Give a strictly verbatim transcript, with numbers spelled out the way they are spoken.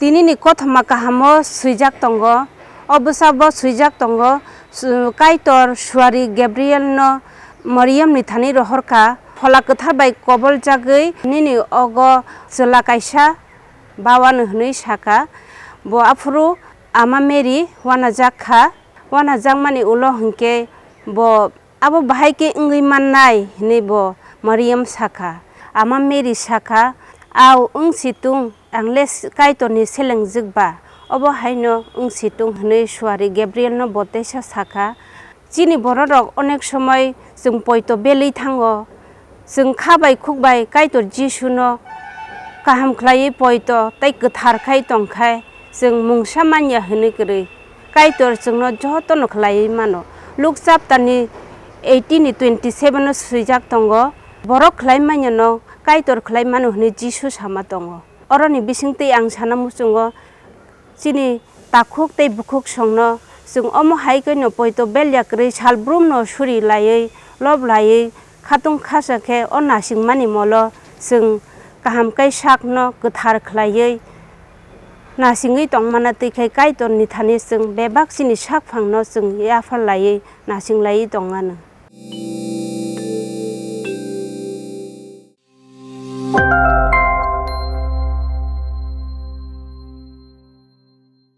Tinini kothoma kahamo swijak tongo, o bwsabo swijak tongo, su-, Kaitor suari Gabrielno Mariamni thani rohorkha, Phola Kwthar bai koboljagwi nini ogo chwla kaisa ba wano hwnwi sakha. Bo aphuru Ama Mary wanajak kha, wanajakmani ulo hwnkhe bo Abo bahai khe wngwi mannai, hwnwi bo Mariam sakha. Ama Mary sakha, "Au, wng si tung, ang le Kaitorni selengjwk ba, obo haino wng si tung," hwnwi suari Gabrielno bo teisa sakha. Chini bororok onek somoi chwng poito belwi thango. Chwng kha bai khuk bai Kaitor Jisuno kaham khlaiwi poito tei kwthar khai tong khai, chwng mungsa man ya hwnwi kwrwi Kaitor chwngno jotono khlaiwi mano. Luk chapter ni eighteen ni twenty seven o swijak tongo, "Borok khlai manyano Kaitor khlai mano," hwnwi Jisu sama tongo. Oroni bisingtwi ang sana muchungo, chini takhuk tei bukhuk songno chwng omo hai khe no poito bel ya kwrwi sal brumno suri laiwi, lob laiwi, khatung khasa khe o nasingmani molo chwng kaham khe sakno kwthar khlaiwi nasingwi tongmana twi khe Kaitorni thani chwng bebak chini sakphangno chwng yaphar laiwi nasing laiwi tongmano.